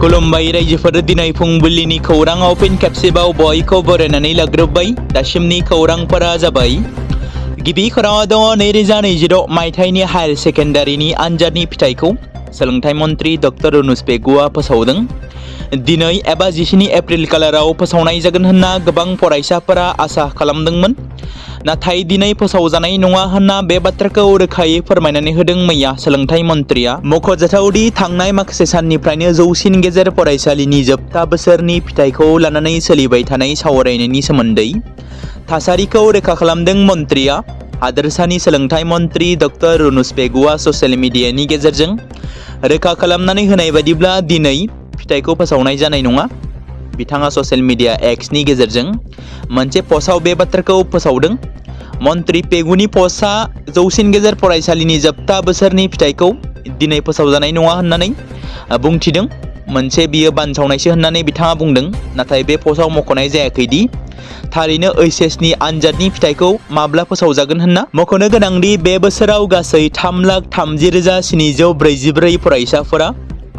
खुलुमबाय रायजोफोर दिनै फुंबिलिनि खौराङाव फिन खेबसेबाव बयखौ बरायनानै लाग्रोबाय। दासिमनि खौरांफोरा जाबाय। गिबि खौराङाव दङ 2026 मायथाइनि हायार सेकेन्डारिनि आनजादनि फिथाइखौ सोलोंथाइ मन्त्रि डक्टर रुनुस पेगुआ फोसावदों। दिनै एबा 14 एप्रिल खालाराव फोसावनाय जागोन होनना गोबां फरायसाफोरा आसा खालामदोंमोन, नाथाय दिनै फोसावजानाय नङा होनना बे बाथ्राखौ रोखायै फोरमायनानै होदों मैया सोलोंथाइ मन्त्रिया। मख'जाथावदि थांनाय माखासे साननिफ्रायनो जौसिन गेजेर फरायसालिनि जोबथा बोसोरनि फिथाइखौ लानानै सोलिबाय थानाय सावरायनायनि सोमोन्दै थासारिखौ रोखा खालामदों मन्त्रिया। हादोरसानि सोलोंथाइ मन्त्रि डक्टर रुनुस पेगुआ ससियेल मिडियानि गेजेरजों रोखा खालामनानै होनाय बायदिब्ला दिनै फिथाइखौ फोसावनाय जानाय नङा। बिथाङा ससियेल मिडिया एक्सनि गेजेरजों मोनसे पस्टआव बे बाथ्राखौ फोसावदों। मन्त्रि पेगुनि पस्टआ जौसिन गेजेर फरायसालिनि जोबथा बोसोरनि फिथाइखौ दिनै फोसावजानाय नङा होननानै बुंथिदों। मोनसे बियो बानसावनायसो होननानै बिथाङा बुंदों, नाथाय बे पस्टआव मख'नाय जायाखैदि थारैनो ओइचएसनि आनजादनि फिथाइखौ माब्ला फोसावजागोन होनना। मख'नो गोनांदि बे बोसोराव गासै 3,30,744 फरायसाफोरा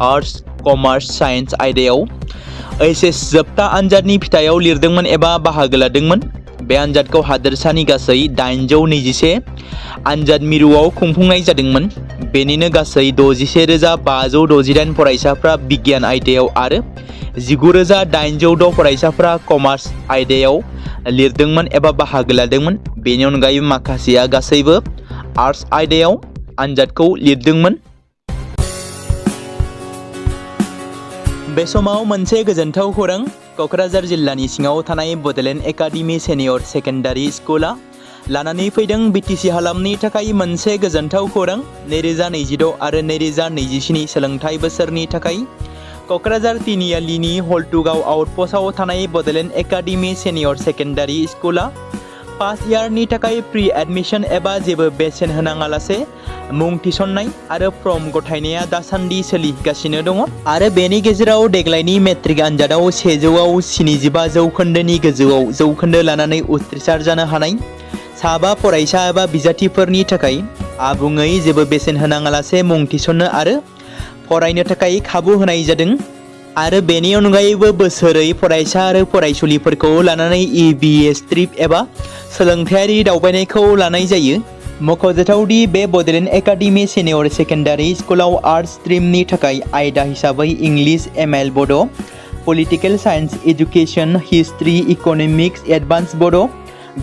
आर्टस, कमार्स, साइन्स आयदायाव ओइचएस जोबथा आनजादनि फिथाइयाव लिरदोंमोन एबा बाहागो लादोंमोन। बे आनजादखौ हादोरसानि गासै 821 आनजाद मिरुआव खुंफुंनाय जादोंमोन। बेनिनो गासै 61,568 फरायसाफ्रा बिगियान आयदायाव आरो 19,806 फरायसाफ्रा कमार्स आयदायाव लिरदोंमोन एबा बाहागो लादोंमोन। बेनि अनगायैबो माखासेया गासैबो आर्टस आयदायाव आनजादखौ लिरदोंमोन। बे समाव मोनसे गोजोनथाव खौरां। क'क्राझार जिल्लानि सिङाव थानाय बड'लेण्ड एकाडेमि सिनियर सेकेन्डारि स्कुला लानानै फैदों बिटिसि हालामनि थाखाय मोनसे गोजोनथाव खौरां। 2026 आरो 2027 सोलोंथाइ बोसोरनि थाखाय क'क्राझार तिनिआलिनि हल्टुगाव आउटपस्टआव थानाय बड'लेण्ड एकाडेमि सिनियर सेकेन्डारि स्कुला फार्स्ट इयारनि थाखाय प्रि एडमिशन एबा जेबो बेसेन होनाङालासे मुं थिसननाय आरो फर्म गथायनाया दासान्दि सोलिगासिनो दङ। आरो बेनि गेजेराव देग्लायनि मेट्रिक आनजादाव 100आव 75 जौखोन्दोनि गोजौआव जौखोन्दो लानानै उथ्रिसार जानो हानाय साबा फरायसा एबा बिजाथिफोरनि थाखाय आबुङै जेबो बेसेन होनाङालासे मुं थिसननो आरो फरायनो थाखाय खाबु होनाय जादों। आरो बेनि अनगायैबो बोसोरै फरायसा आरो फरायसुलिफोरखौ लानानै EBS ट्रिप एबा सोलोंथायारि दावबायनायखौ लानाय जायो। मख'जाथावदि बे बड'लेण्ड एकाडेमि सिनियर सेकेन्डारि स्कुलाव आर्टस स्ट्रिमनि थाखाय आयदा हिसाबै इंलिश, ML बड', political science, education, history, economics, advance बड'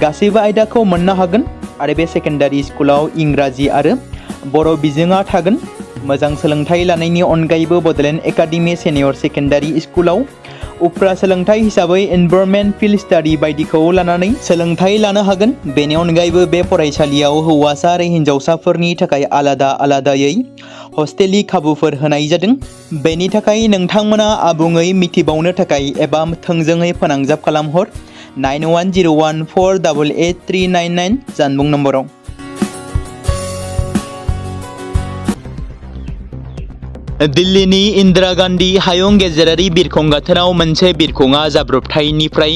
गासैबो आयदाखौ मोननो हागोन। आरो बे सेकेन्डारि स्कुलाव इंराजि आरो बर' बिजोङा थागोन। मोजां सोलोंथाइ लानायनि अनगायैबो बड'लेण्ड एकाडेमि सिनियर सेकेन्डारि स्कुलाव उफ्रा सोलोंथाइ हिसाबै एनभायरनमेन्ट, फिल्ड स्टाडि बायदिखौ लानानै सोलोंथाइ लानो हागोन। बेनि अनगायैबो बे फरायसालियाव हौवासा आरो हिन्जावसाफोरनि थाखाय आलादा आलादायै हस्टेलनि खाबुफोर होनाय जादों। बेनि थाखाय नोंथांमोना आबुङै मिथिबावनो थाखाय एबा थोंजोङै फोनांजाब खालामहर 9101488399 जानबुं नम्बराव। दिल्लीनि इन्दिरा गान्धी हायुं गेजेरारि बिरखं गाथोनाव मोनसे बिरखंआ जाब्रबथायनिफ्राय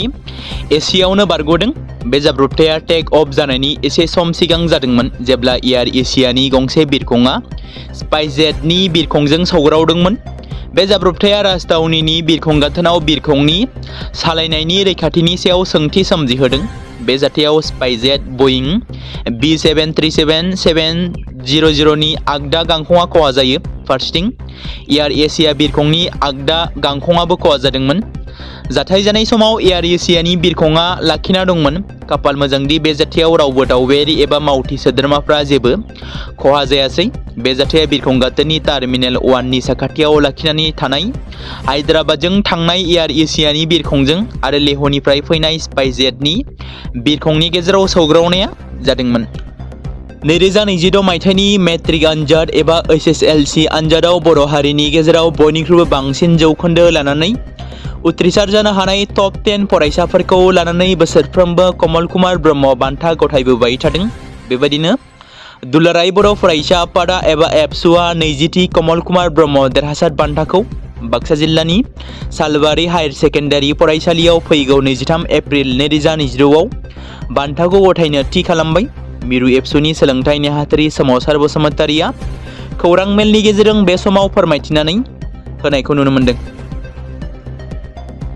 एसेयावनो बारग'दों। बे जाब्रबथाया टेक अफ जानायनि एसे सम सिगां जादोंमोन, जेब्ला एयार एशियानि गंसे बिरखंआ स्पाइसजेटनि बिरखंजों सौग्रावदोंमोन। बे जाब्रबथाया राजथावनिनि बिरखं गाथोनाव बिरखंनि सालायनायनि रैखाथिनि सायाव सोंथि सोमजिहोदों। बे जाथायाव स्पाइसजेट बइं B737-700नि आगदा गांखंआ खहा जायो। फारसेथिं एयार एशिया बिरखंनि आगदा गांखंआबो खहा जादोंमोन। जाथाय जानाय समाव एयार एशियानि बिरखंआ लाखिना दंमोन। खाफाल मोजांदि बे जाथायाव रावबो दावबायारि एबा मावथि सोद्रोमाफ्रा जेबो खहा जायासै। बे जाथाया बिरखं गाथोननि टार्मिनेल 1नि साखाथियाव लाखिनानै थानाय हायद्राबादजों थांनाय एयार एशियानि बिरखंजों आरो लेहनिफ्राय फैनाय स्पाइसजेटनि बिरखंनि गेजेराव सौग्रावनाया जादोंमोन। 2026 मायथाइनि मेट्रिक आनजाद एबा HSLC आनजादाव बर' हारिनि गेजेराव बयनिख्रुइबो बांसिन जौखोन्दो लानानै उथ्रिसार जानो हानाय टप 10 फरायसाफोरखौ लानानै बोसोरफ्रोमबो कमल कुमार ब्रह्म बान्था गथायबोबाय थादों। बेबायदिनो दुलाराय बर' फरायसा आफादा एबा एबसुआ 20थि कमल कुमार ब्रह्म देरहासार बान्थाखौ बाक्सा जिल्लानि सालबारि हायार सेकेन्डारि फरायसालियाव फैगौ 23 एप्रिल 2026आव बान्थाखौ गथायनो थि खालामबाय। मिरु एबसुनि सोलोंथाइ नेहाथारि सोमावसार बसुमतारिया खौरां मेलनि गेजेरजों बे समाव फोरमायथिनानै होनायखौ नुनो मोनदों।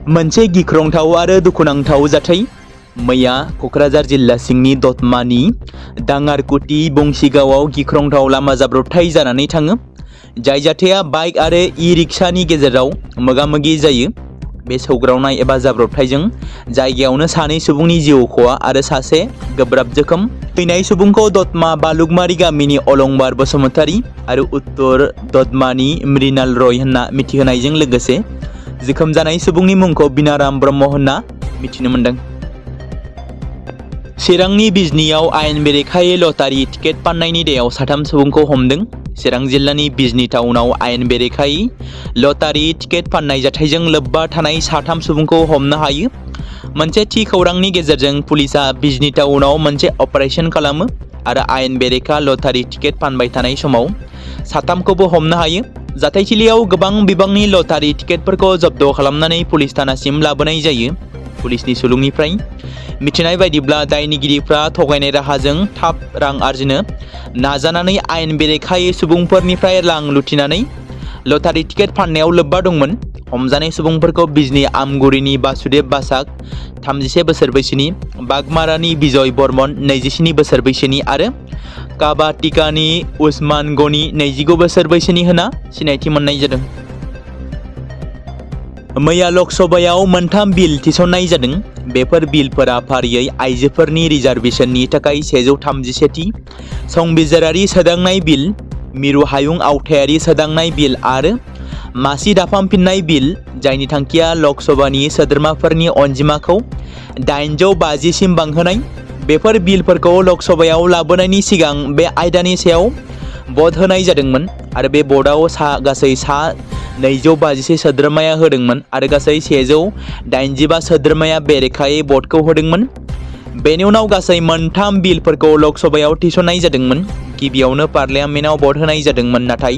मोनसे गिख्रंथाव आरो दुखुनांथाव जाथाय मैया क'क्राझार जिल्ला सिंनि दतमानि दाङारकुटी बंसिगावआव गिख्रंथाव लामा जाब्रबथाय जानानै थाङो। जाय जाथाया बाइक आरो इ-रिक्सानि गेजेराव मोगा-मोगि जायो। बे सौग्रावनाय एबा जाब्रबथायजों जायगायावनो सानै सुबुंनि जिउ खहा आरो सासे गोब्राब जोखोम। थैनाय सुबुंखौ दतमा बालुगमारि गामिनि अलंबार बसुमतारी आरो उत्तर दतमानि मृणाल रय होनना मिथिहोनायजों लोगोसे जोखोम जानाय सुबुंनि मुंखौ बिनाराम ब्रह्म होनना मिथिनो मोन्दों। चिरांनि बिजनीआव आयेन बेरेखायै लटारि टिकेट फाननायनि दायाव साथाम सुबुंखौ हमदों। चिरां जिल्लानि बिजनी टाउनाव आयेन बेरेखायै लटारि टिकेट फाननाय जाथायजों लोब्बा थानाय साथाम सुबुंखौ हमनो हायो। मोनसे थि खौरांनि गेजेरजों पुलिसा बिजनी टाउनाव मोनसे अपारेशन खालामो आरो आयेन बेरेखा लटारि टिकेट फानबाय थानाय समाव साथामखौबो हमनो हायो। जाथायथिलियाव गोबां बिबांनि लटारि टिकेटफोरखौ जब्द खालामनानै पुलिस थानासिम लाबोनाय जायो। पुलिसनि सुलुंनिफ्राय मिथिनाय बायदिब्ला दायनिगिरिफ्रा थगायनाय राहाजों थाब रां आरजिनो नाजानानै आयेन बेरेखायै सुबुंफोरनिफ्राय रां लुथिनानै लटारि टिकेट फाननायाव लोब्बा दंमोन। हमजानाय सुबुंफोरखौ बिजनी आमगुरिनि बासुदेब बासाक 37 बोसोर बैसोनि, बागमारानि बिजय बर्मन 27 बोसोर बैसोनि आरो काबाटिकानि उस्मान गनी 29 बोसोर बैसोनि होना सिनायथि मोननाय जादों। मैया लकसभायाव मोनथाम बिल थिसननाय जादों। बेफोर बिलफोरा फारियै आइजोफोरनि रिजार्भेशननि थाखाय 137थि संबिजिरारि सोदांनाय बिल, मिरु हायुं आवथायारि सोदांनाय बिल आरो मासि दाफामफिननाय बिल, जायनि थांखिया लकसभानि सोद्रोमाफोरनि अनजिमाखौ 850 सिम बांहोनाय। बेफोर बिलफोरखौ लकसभायाव लाबोनायनि सिगां बे आयदानि सायाव भट होनाय जादोंमोन आरो बे भटआव गासै 250 सोद्रोमाया होदोंमोन आरो गासै 185 सोद्रोमाया बेरेखायै भटखौ होदोंमोन। बेनि उनाव गासै मोनथाम बिलफोरखौ लकसभायाव थिसननाय जादोंमोन। गिबियावनो पार्लियामेन्टआव भट होनाय जादोंमोन, नाथाय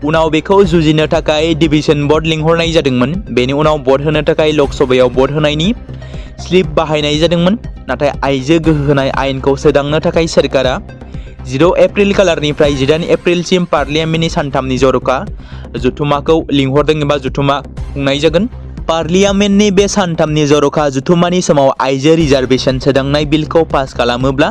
उनाव बेखौ जुजिनो थाखाय डिभिजन भट लिंहरनाय जादोंमोन। बेनि उनाव भट होनो थाखाय लकसभायाव भट होनायनि स्लिप बाहायनाय जादोंमोन। नाथाय आइजो गोहो होनाय आयेनखौ सोदांनो थाखाय सोरखारा 10 एप्रिल खालारनिफ्राय 18 एप्रिलसिम पार्लियामेन्टनि सानथामनि जर'खा जथुमाखौ लिंहरदों एबा जथुमा खुंनाय जागोन। पार्लियामेन्टनि बे सानथामनि जर'खा जथुमानि समाव आइजो रिजार्भेशन सोदांनाय बिलखौ पास खालामोब्ला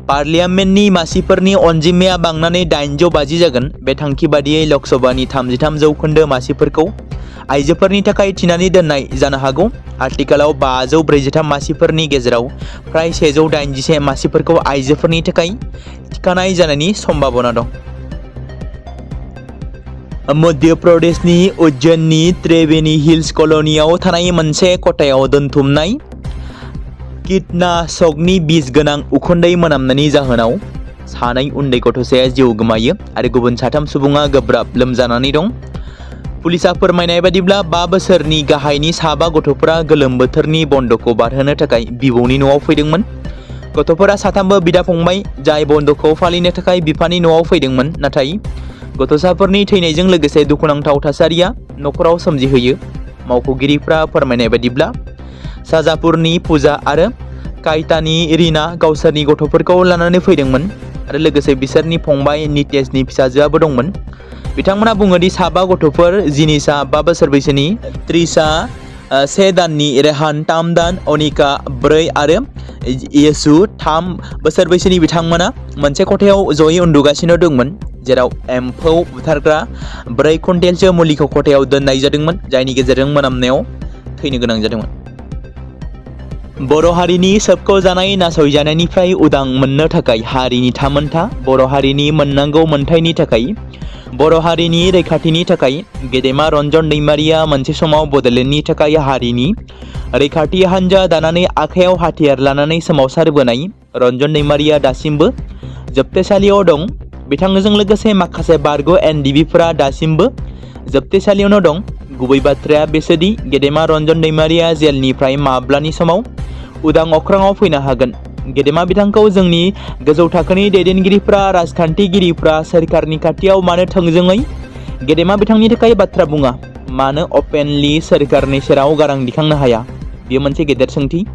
पार्लियामेन्टनि मासिफोरनि अनजिमाया बांनानै 850 जागोन। बे थांखि बादियै लकसभानि 33 जौखोन्दो मासिफोरखौ आइजोफोरनि थाखाय थिनानै दोननाय जानो हागौ। आथिखालाव 543 मासिफोरनि गेजेराव फ्राय 181 मासिफोरखौ आइजोफोरनि थाखाय थिखानाय जानायनि सम्भावना दं। मध्य प्रदेशनि उज्जैननि त्रिवेणी हिल्स कल'नियाव थानाय मोनसे खथायाव दोनथुमनाय कीटनाशकनि बिस गोनां उखुन्दै मोनामनायनि जाहोनाव सानै उन्दै गथ'साया जिउ गोमायो आरो गुबुन 3 सुबुङा गोब्राब लोमजानानै दं। पुलिसा फोरमायनाय बादिब्ला 5 बोसोरनि गाहायनि 7 गथ'फोरा गोलोम बोथोरनि बन्द'खौ बारहोनो थाखाय बिबौनि न'आव फैदोंमोन। गथ'फोरा साथामबो बिदा-फंबाय, जाय बन्द'खौ फालिनो थाखाय बिफानि न'आव फैदोंमोन। नाथाय गथ'साफोरनि थैनायजों लोगोसे दुखुनांथाव थासारिया न'खराव सोमजिहोयो। मावख'गिरिफ्रा फोरमायनाय बादिब्ला साजापुरनि पूजा आरो कायतानि रिना गावसोरनि गथ'फोरखौ लानानै फैदोंमोन आरो लोगोसे बिसोरनि फंबाय नितेशनि फिसाजोआबो दंमोन। बिथांमोना बुङो दि 7 गथ'फोर, जिनिसा 5 बोसोर बैसोनि, त्रिसा 1 दाननि, रेहान 3 दान, अनिका 4 आरो येसु 3 बोसोर बैसोनि बिथांमोना मोनसे खथायाव जयै उन्दुगासिनो दंमोन, जेराव एम्फौ बुथारग्रा 4 कुइन्टेलसो मुलिखौ खथायाव दोननाय जादोंमोन, जायनि गेजेरजों मोनामनायाव थैनो गोनां जादोंमोन। बर' हारिनि सोबख'जानाय नासयजानायनिफ्राय उदां मोननो थाखाय हारिनि थामोनथा, बर' हारिनि मोननांगौ मोनथायनि थाखाय, बर' हारिनि रैखाथिनि थाखाय गेदेमा रन्जन दैमारिया मोनसे समाव बड'लेण्डनि थाखाय हारिनि रैखाथि हान्जा दानानै आखायाव हाथियार लानानै सोमावसारबोनाय रन्जन दैमारिया दासिमबो जोबथेसालियाव दं। बिथांजों लोगोसे माखासे बारग' एनडिबिफोरा दासिमबो जोबथेसालियावनो दं। गुबै बाथ्राया बेसोदि गेदेमा रन्जन दैमारिया जेलनिफ्राय माब्लानि समाव उदां अख्राङाव फैनो हागोन। गेदेमा बिथांखौ जोंनि गोजौ थाखोनि दैदेनगिरिफ्रा, राजखान्थिगिरिफ्रा सोरखारनि खाथियाव मानो थोंजोङै गेदेमा बिथांनि थाखाय बाथ्रा बुङा, मानो अपेनलि सोरखारनि सेराव गारां दिखांनो हाया? बेयो मोनसे गेदेर सोंथि।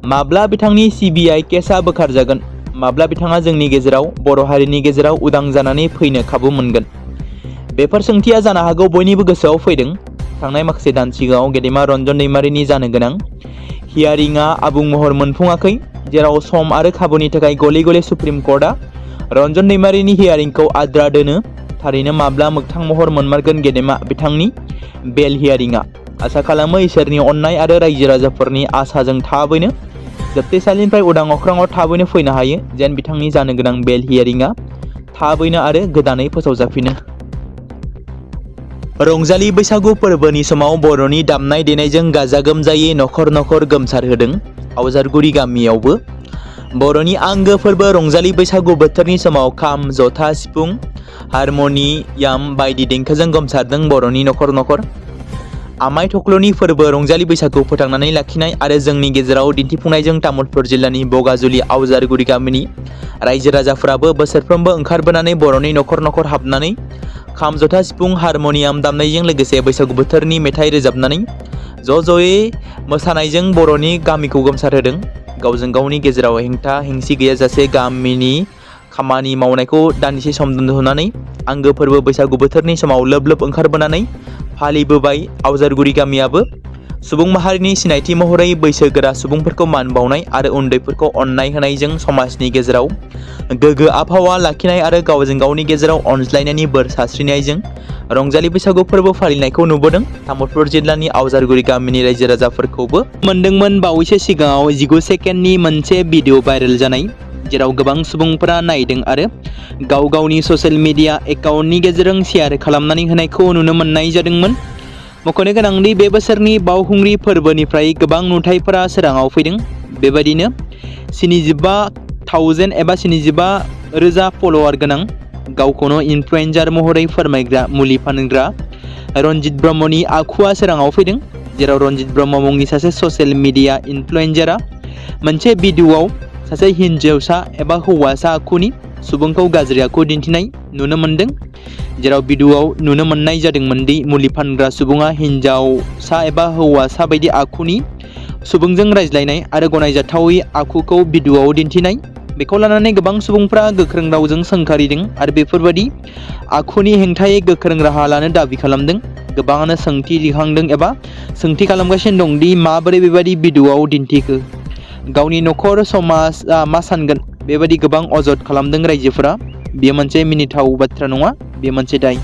माब्ला बिथांनि सिबिआइ केसआ बोखारजागोन? माब्ला बिथाङा जोंनि गेजेराव, बर' हारिनि गेजेराव उदां जानानै फैनो खाबु मोनगोन? बेफोर सोंथिया जानो हागौ बयनिबो गोसोआव फैदों। थांनाय माखासे दान सिगाङाव गेदेमा रन्जन दैमारिनि जानो गोनां हियारिंआ आबुं महर मोनफुङाखै, जेराव सम आरो खाबुनि थाखाय गले गले सुप्रिम कर्टआ रन्जन दैमारिनि हियारिंखौ आद्रा दोनो। थारैनो माब्ला मोगथां महर मोनमारगोन गेदेमा बिथांनि बेल हियारिंआ? आसा खालामो इसोरनि अननाय आरो रायजो राजाफोरनि आसाजों थाबैनो जोबथेसालिनिफ्राय उदां अख्राङाव थाबैनो फैनो हायो, जेन बिथांनि जानो गोनां बेल हियारिंआ थाबैनो आरो गोदानै फोसावजाफिनो। रंजालि बैसागु फोरबोनि समाव बर'नि दामनाय देनायजों गाजा गोमजायै नखर नखर गोमसारहोदों आवजारगुरि गामियावबो। बर'नि आंगो फोरबो रंजालि बैसागु बोथोरनि समाव खाम, जथा, सिफुं, हारमनियाम बायदि देंखोजों गोमसारदों बर'नि नखर नखर। आमाय थख्ल'नि फोरबो रंजालि बैसागु फोथांनानै लाखिनाय आरो जोंनि गेजेराव दिन्थिफुंनायजों तामुलपुर जिल्लानि बगाजुलि आवजारगुरि गामिनि रायजो राजाफोराबो बोसोरफ्रोमबो ओंखारबोनानै बर'नि नखर नखर हाबनानै खाम, जथा, सिफुं, हारमनियाम दामनायजों लोगोसे बैसागु बोथोरनि मेथाइ रोजाबनानै ज'ज'यै मोसानायजों बर'नि गामिखौ गोमसारहोदों। गावजों गावनि गेजेराव हेंथा हेंसि गैयाजासे गामिनि खामानि मावनायखौ दान्दिसे सम दोनथ'नानै आंगो फोरबो बैसागु बोथोरनि समाव लोब लोब ओंखारबोनानै फालिबोबाय। आवजारगुरि गामियाबो सुबुं माहारिनि सिनायथि महरै बैसोगोरा सुबुंफोरखौ मान बावनाय आरो उन्दैफोरखौ अननाय होनायजों समाजनि गेजेराव गोग्गो आबहावा लाखिनाय आरो गावजों गावनि गेजेराव अनज्लायनायनि बोर सारस्रिनायजों रंजालि बैसागु फोरबो फालिनायखौ नुबोदों। तामुलपुर जिल्लानि आवजारगुरि गामिनि रायजो राजाफोरखौबो मोनदोंमोन बावैसो सिगाङाव 19 सेकेन्डनि मोनसे भिडिअ भाइरेल जानाय, जेराव गोबां सुबुंफोरा नायदों आरो गाव गावनि ससियेल मिडिया एकाउन्टनि गेजेरजों शेयार खालामनानै होनायखौ नुनो मोननाय जादोंमोन। मख'नो गोनांदि बे बोसोरनि बावखुंग्रि फोरबोनिफ्राय गोबां नुथायफोरा सोराङाव फैदों। बेबायदिनो 75,000 एबा 75,000 फलोवार गोनां गावखौनो इनफ्लुएन्सार महरै फोरमायग्रा मुलि फानग्रा रनजित ब्रह्मनि आखुआ सोराङाव फैदों, जेराव रनजित ब्रह्म मुंनि सासे ससियेल मिडिया इनफ्लुएन्सारा मोनसे भिडिअआव सासे हिन्जावसा एबा हौवासा आखुनि सुबुंखौ गाज्रि आखु दिन्थिनाय नुनो मोनदों, जेराव भिडिअआव नुनो मोननाय जादोंमोन दि मुलि फानग्रा सुबुङा हिन्जावसा एबा हौवासा बायदि आखुनि सुबुंजों रायज्लायनाय आरो गनायजाथावै आखुखौ भिडिअआव दिन्थिनाय। बेखौ लानानै गोबां सुबुंफ्रा गोख्रों रावजों सोंखारिदों आरो बेफोरबायदि आखुनि हेंथायै गोख्रों राहा लानो दाबि खालामदों। गोबाङानो सोंथि दिखांदों एबा सोंथि खालामगासिनो दं दि माबोरै बेबायदि भिडिअआव दिन्थिखो, गावनि नखर समाजआ मा सानगोन, बेबायदि गोबां अजद खालामदों रायजोफोरा। बेयो मोनसे मिनिथाव बाथ्रा नङा, बेयो मोनसे दाय।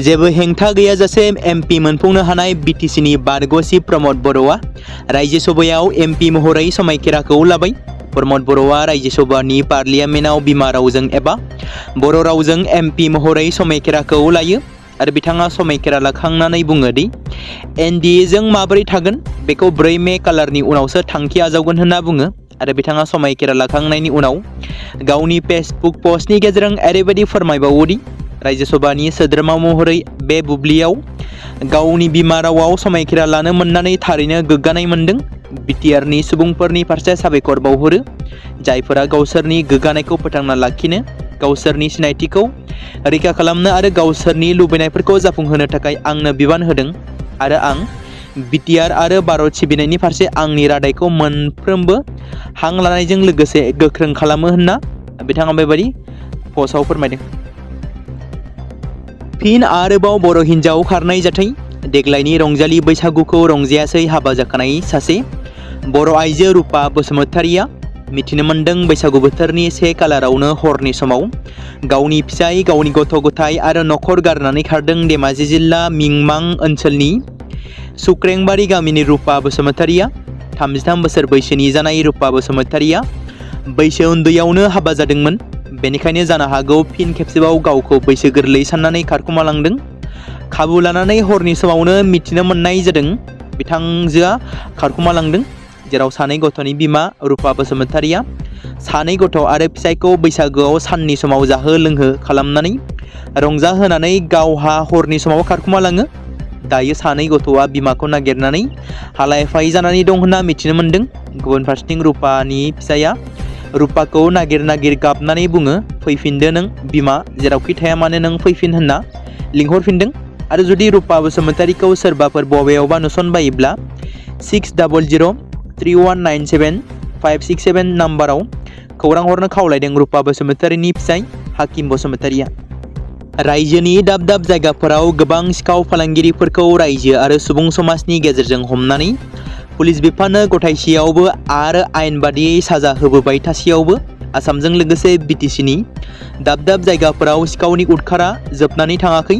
जेबो हेंथा गैयाजासे एमपि मोनफुंनो हानाय बिटिसिनि बारग'सि प्रमद बर'आ रायजो सभायाव एमपि महरै समायखिराखौ लाबाय। प्रमद बर'आ रायजो सभानि पार्लियामेन्टआव बिमा रावजों एबा बर' रावजों एमपि महरै समायखिराखौ लायो आरो बिथाङा समायखिरा लाखांनानै बुङो दि एनडिएजों माबोरै थागोन बेखौ 4 मे खालारनि उनावसो थांखि आजावगोन होनना बुङो आरो बिथाङा समायखिरा लाखांनायनि उनाव गावनि फेसबुक पस्टनि गेजेरजों ओरैबायदि फोरमायबावो दि रायजो सभानि सोद्रोमा महरै बे बुब्लियाव गावनि बिमा रावाव समायखिरा लानो मोननानै थारैनो गोग्गानाय मोनदों। बिटिआरनि सुबुंफोरनि फारसे साबायखर बावहरो, जायफोरा गावसोरनि गोग्गानायखौ फोथांना लाखिनो, गावसोरनि सिनायथिखौ रैखा खालामनो आरो गावसोरनि लुबैनायफोरखौ जाफुंहोनो थाखाय आंनो बिबान होदों आरो आं बिटिआर आरो भारत सिबिनायनि फारसे आंनि रादायखौ मोनफ्रोमबो हां लानायजों लोगोसे गोख्रों खालामो होनना बिथाङा बेबायदि पस्टआव फोरमायदों। फिन आरोबाव बर' हिन्जाव खारनाय जाथाय। देग्लायनि रंजालि बैसागुखौ रंजायासै हाबा जाखानाय सासे बर' आइजो रुपा बसुमतारिया। मिथिनो मोन्दों बैसागु बोथोरनि 1 खालारावनो हरनि समाव गावनि फिसाय, गावनि गथ' गथाय आरो नखर गारनानै खारदों धेमाजि जिल्ला मिंमां ओनसोलनि सुक्रेंबारि गामिनि रुपा बसुमतारिया। 33 बोसोर बैसोनि जानाय रुपा बसुमतारिया बैसो उन्दैयावनो हाबा जादोंमोन, बेनिखायनो जानो हागौ फिन खेबसेबाव गावखौ बैसो गोरलै साननानै खारखुमालांदों। खाबु लानानै हरनि समावनो मिथिनो मोननाय जादों बिथांजोआ खारखुमालांदों, जेराव सानै गथ'नि बिमा रुपा बसुमतारिया सानै गथ' आरो फिसायखौ बैसागोआव साननि समाव जाहो लोंहो खालामनानै रंजाहोनानै गावहा हरनि समाव खारखुमालाङो। दायो सानै गथ'आ बिमाखौ नागिरनानै हालाय-हाफाय जानानै दं होनना मिथिनो मोन्दों। गुबुन फारसेथिं रुपानि फिसाया रुपाखौ नागिर गाबनानै बुङो, फैफिनदो नों बिमा, जेरावखि थाया मानो नों फैफिन होनना लिंहरफिनदों। आरो जुदि रुपा बसुमतारिखौ सोरबाफोर बबेयावबा नुसनबायोब्ला 60003197 नाम्बाराव खौरां हरनो खावलायदों रुपा बसुमतारिनि फिसाय हाकिम बसुमतारिया। रायजोनि दाब दाब जायगाफोराव गोबां सिखाव फालांगिरिफोरखौ रायजो आरो सुबुं समाजनि गेजेरजों हमनानै पुलिस बिफाननो गथायसेयावबो आरो आयेन बादियै साजा होबोबाय थासेयावबो आसामजों लोगोसे बिटिसिनि दाब दाब जायगाफोराव सिखावनि उदखारा जोबनानै थाङाखै।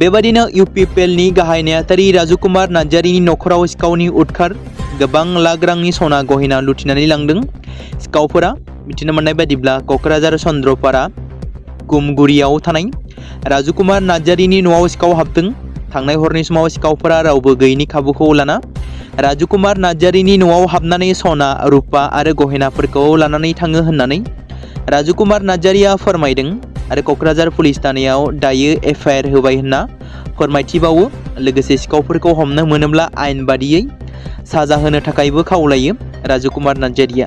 बेबादिनो इउपिपिएलनि गाहाय नेहाथारि राजुकुमार नार्जारिनि नखराव सिखावनि उदखार गोबां लाख रांनि सना गहेना लुथिनानै लांदों। सिखावफोरा मिथिनो मोननाय बादिब्ला क'क्राझार चन्द्रपारा गुमगुरियाव थानाय राजुकुमार नार्जारिनि न'आव सिखाव हाबदों। थांनाय हरनि समाव सिखावफोरा रावबो गैयैनि खाबुखौ लाना राजुकुमार नार्जारिनि न'आव हाबनानै सना रुपा आरो गहेनाफोरखौ लानानै थाङो होननानै राजुकुमार नार्जारिया फोरमायदों आरो क'क्राझार पुलिस थानायाव दायो एफआइआर होबाय होनना फोरमायथिबावो। लोगोसे सिखावफोरखौ हमनो मोनोब्ला आयेन बादियै साजा होनो थाखायबो खावलायो राजुकुमार नार्जारिया।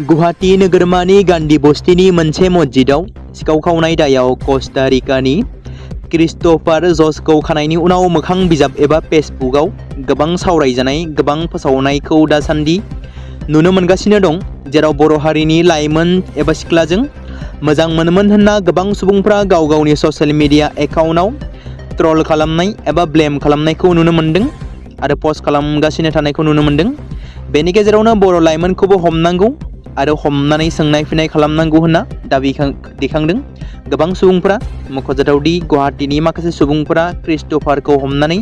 गुवाहाटी नोगोरमानि गान्धी बस्तिनि मोनसे मस्जिदाव सिखाव खावनाय दायाव कस्टा रिकानि क्रिस्ट'फार जर्जखौ खानायनि उनाव मोखां बिजाब एबा फेसबुकआव गोबां सावरायजानाय गोबां फोसावनायखौ दासान्दि नुनो मोनगासिनो दं, जेराव बर' हारिनि लाइमोन एबा सिख्लाजों मोजां मोनोमोन होनना गोबां सुबुंफ्रा गाव गावनि ससियेल मिडिया एकाउन्टआव ट्रल खालामनाय एबा ब्लेम खालामनायखौ नुनो मोन्दों आरो पस्ट खालामगासिनो थानायखौ नुनो मोन्दों। बेनि गेजेरावनो बर' लाइमोनखौबो हमनांगौ आरो हमनानै सोंनाय फिन्नाय खालामनांगौ होनना दाबि दैखांदों गोबां सुबुंफोरा। मख'जाथावदि गुवाहाटीनि माखासे सुबुंफोरा क्रिस्ट'फारखौ हमनानै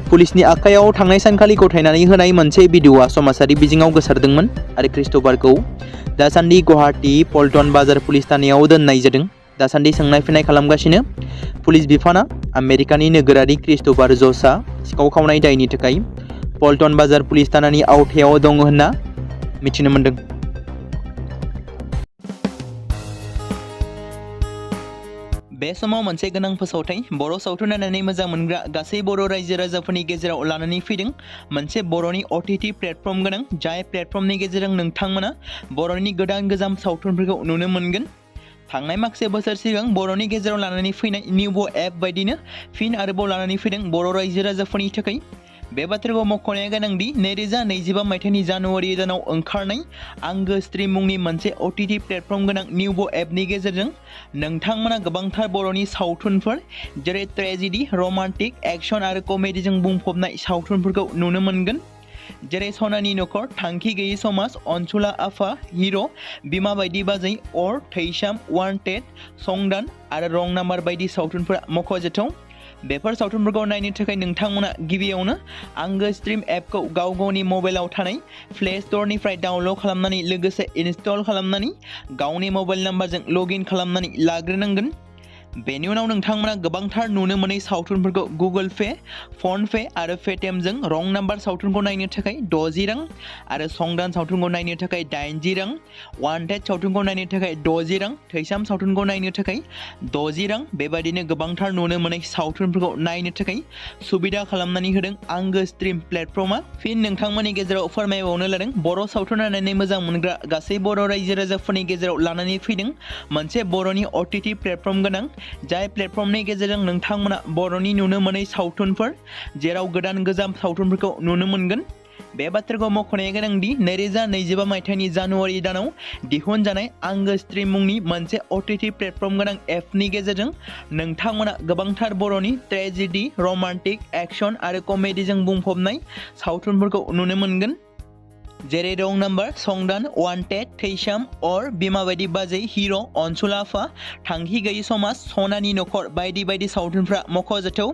पुलिसनि आखायाव थांनाय सानखालि गथायनानै होनाय मोनसे भिडिअ'आ समाजारि बिजोङाव गोसारदोंमोन आरो क्रिस्ट'फारखौ दासान्दि गुवाहाटी पल्टन बाजार पुलिस थानायाव दोननाय जादों। दासान्दि सोंनाय फिन्नाय खालामगासिनो पुलिस बिफाना। आमेरिकानि नोगोरारि क्रिस्ट'फार जर्जआ सिखाव खावनाय दायनि थाखाय पल्टन बाजार पुलिस थानानि आवथायाव दङ होनना मिथिनो मोन्दों। बे समाव मोनसे गोनां फोसावथाय बर' सावथुन नायनानै मोजां मोनग्रा गासै बर' रायजो राजाफोरनि गेजेराव लानानै फैदों मोनसे बर'नि OTT प्लेटफर्म गोनां, जाय प्लेटफर्मनि गेजेरजों नोंथांमोना बर'नि गोदान गोजाम सावथुनफोरखौ नुनो मोनगोन। थांनाय माखासे बोसोर सिगां बर'नि गेजेराव लानानै फैनाय निउबो एप बायदिनो फिन आरोबाव लानानै फैदों बर' रायजो राजाफोरनि थाखाय। बे बाथ्राखौ मख'नाया गोनांदि 2025 मायथाइनि जानुवारि दानाव ओंखारनाय आंगो स्ट्रिम मुंनि मोनसे OTT प्लेटफर्म गोनां निउबो एपनि गेजेरजों नोंथांमोना गोबांथार बर'नि सावथुनफोर जेरै ट्रेजेडी, रमान्टिक, एक्शन आरो कमेडीजों बुंफबनाय सावथुनफोरखौ नुनो मोनगोन। जेरै सनानि नखर, थांखि गैयै समाज, अनसुला आफा, हिर', बिमा बायदि बाजै, अर, थैसाम, वान्टेड, संदान आरो रं नाम्बार बायदि सावथुनफोरा मख'जाथाव। बेफोर सावथुनफोरखौ नायनो थाखाय नोंथांमोना गिबियावनो आंगो स्ट्रिम एपखौ गाव गावनि मबाइलाव थानाय प्ले स्ट'रनिफ्राय डाउनल'ड खालामनानै लोगोसे इनस्टल खालामनानै गावनि मबाइल नाम्बारजों लगइन खालामनानै लाग्रोनांगोन। बेनि उनाव नोंथांमोना गोबांथार नुनो मोनै सावथुनफोरखौ गुगोल पे, फन पे आरो पेटिएमजों रं नाम्बार सावथुनखौ नायनो थाखाय 60 रां आरो संदान सावथुनखौ नायनो थाखाय 80 रां, वान्टेड सावथुनखौ नायनो थाखाय 60 रां, थैसाम सावथुनखौ नायनो थाखाय 60 रां बेबायदिनो गोबांथार नुनो मोनै सावथुनफोरखौ नायनो थाखाय सुबिदा खालामनानै होदों आंगो स्ट्रिम प्लेटफर्मा। फिन नोंथांमोननि गेजेराव फोरमायबावनो लादों बर' सावथुन नायनानै मोजां मोनग्रा गासै बर' रायजो राजाफोरनि गेजेराव लानानै फैदों मोनसे बर'नि OTT प्लेटफर्म गोनां, जाय प्लेटफर्मनि गेजेरजों नोंथांमोना बर'नि नुनो मोनै सावथुनफोर जेराव गोदान गोजाम सावथुनफोरखौ नुनो मोनगोन। बे बाथ्राखौ मख'नाया गोनांदि 2025 मायथाइनि जानुवारि दानाव दिहुनजानाय आंगो स्ट्रिम मुंनि मोनसे OTT प्लेटफर्म गोनां एपनि गेजेरजों नोंथांमोना गोबांथार बर'नि ट्रेजेडी, रमान्टिक, एक्शन आरो कमेडीजों बुंफबनाय सावथुनफोरखौ नुनो मोनगोन। जेरै रं नाम्बार, संदान, वान्टेड, थैसाम, अर, बिमा बायदि बाजै, हिर', अनसुला आफा, थांखि गैयै समाज, सनानि नखर बायदि बायदि सावथुनफ्रा मख'जाथाव।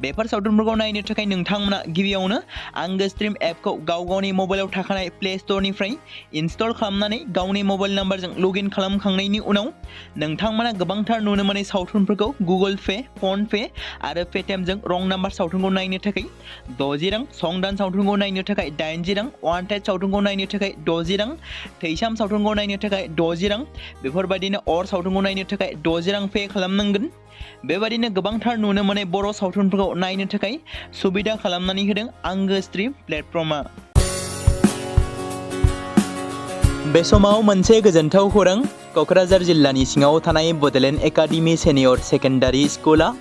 बेफोर सावथुनफोरखौ नायनो थाखाय नोंथांमोना गिबियावनो आंगो स्ट्रिम एपखौ गाव गावनि मबाइलाव थाखानाय प्ले स्ट'रनिफ्राय इनस्टल खालामनानै गावनि मबाइल नाम्बारजों लगइन खालामखांनायनि उनाव नोंथांमोना गोबांथार नुनो मोनै सावथुनफोरखौ गुगोल पे, फन पे आरो पेटिएमजों रं नाम्बार सावथुनखौ नायनो थाखाय 60 रां, संदान सावथुनखौ नायनो थाखाय 80 रां, वान्टेड सावथुनखौ नायनो थाखाय 60 रां, थैसाम सावथुनखौ नायनो थाखाय 60 रां बेफोरबायदिनो अर सावथुनखौ नायनो थाखाय 60 रां पे खालामनांगोन। बेबायदिनो गोबांथार नुनो मोनै बर' सावथुनफोरखौ नायनो थाखाय सुबिदा खालामनानै होदों आंगो स्ट्रिम प्लेटफर्मा। बे समाव मोनसे गोजोनथाव खौरां, क'क्राझार जिल्लानि सिङाव थानाय बड'लेण्ड एकाडेमि सेनियर सेकेन्डारि स्कुला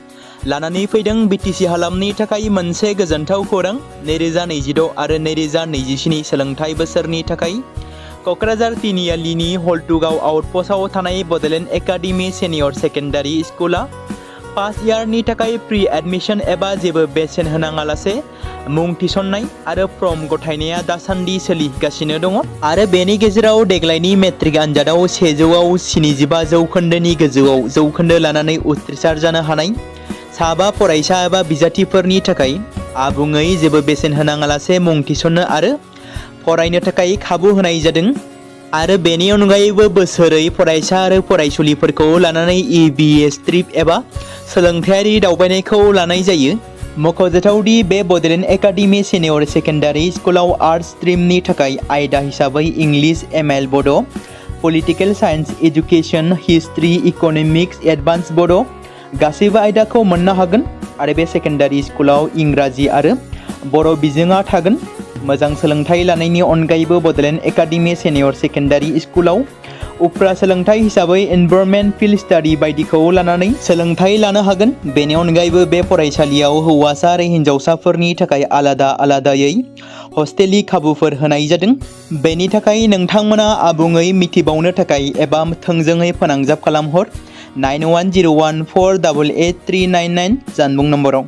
लानानै फैदों बिटिसि हालामनि थाखाय मोनसे गोजोनथाव खौरां। 2026 आरो 2027 सोलोंथाइ बोसोरनि थाखाय क'क्राझार तिनिआलिनि हल्टुगाव आउटपस्टआव थानाय बड'लेण्ड एकाडेमि सेनियर सेकेन्डारि स्कुला फार्स्ट इयारनि थाखाय प्रि एडमिशन एबा जेबो बेसेन होनाङालासे मुं थिसननाय आरो फर्म गथायनाया दासान्दि सोलिगासिनो दङ आरो बेनि गेजेराव देग्लायनि मेट्रिक आनजादाव 100आव 75 जौखोन्दोनि गोजौआव जौखोन्दो लानानै उथ्रिसार जानो हानाय साबा फरायसा एबा बिजाथिफोरनि थाखाय आबुङै जेबो बेसेन होनाङालासे मुं थिसननो आरो फरायनो थाखाय खाबु होनाय जादों आरो बेनि अनगायैबो बोसोरै फरायसा आरो फरायसुलिफोरखौ लानानै EBS ट्रिप एबा सोलोंथायारि दावबायनायखौ लानाय जायो। मख'जाथावदि बे बड'लेण्ड एकाडेमि सेनियर सेकेन्डारि स्कुलाव आर्ट्स स्ट्रिमनि थाखाय आयदा हिसाबै इंलिश ML बड', political science education, history, economics, advance बड' गासैबो आयदाखौ मोननो हागोन आरो बे सेकेन्डारि स्कुलाव इंराजि आरो बर' बिजोङा थागोन। मोजां सोलोंथाइ लानायनि अनगायैबो बड'लेण्ड एकाडेमि सेनियर सेकेन्डारि स्कुलाव उफ्रा सोलोंथाइ हिसाबै एनभायरनमेन्ट फिल्ड स्टाडि बायदिखौ लानानै सोलोंथाइ लानो हागोन। बेनि अनगायैबो बे फरायसालियाव हौवासा आरो हिन्जावसाफोरनि थाखाय आलादा आलादायै हस्टेलनि खाबुफोर होनाय जादों। बेनि थाखाय नोंथांमोना आबुङै मिथिबावनो थाखाय एबा थोंजोङै फोनांजाब खालामहर 9101488399 जानबुं नम्बराव।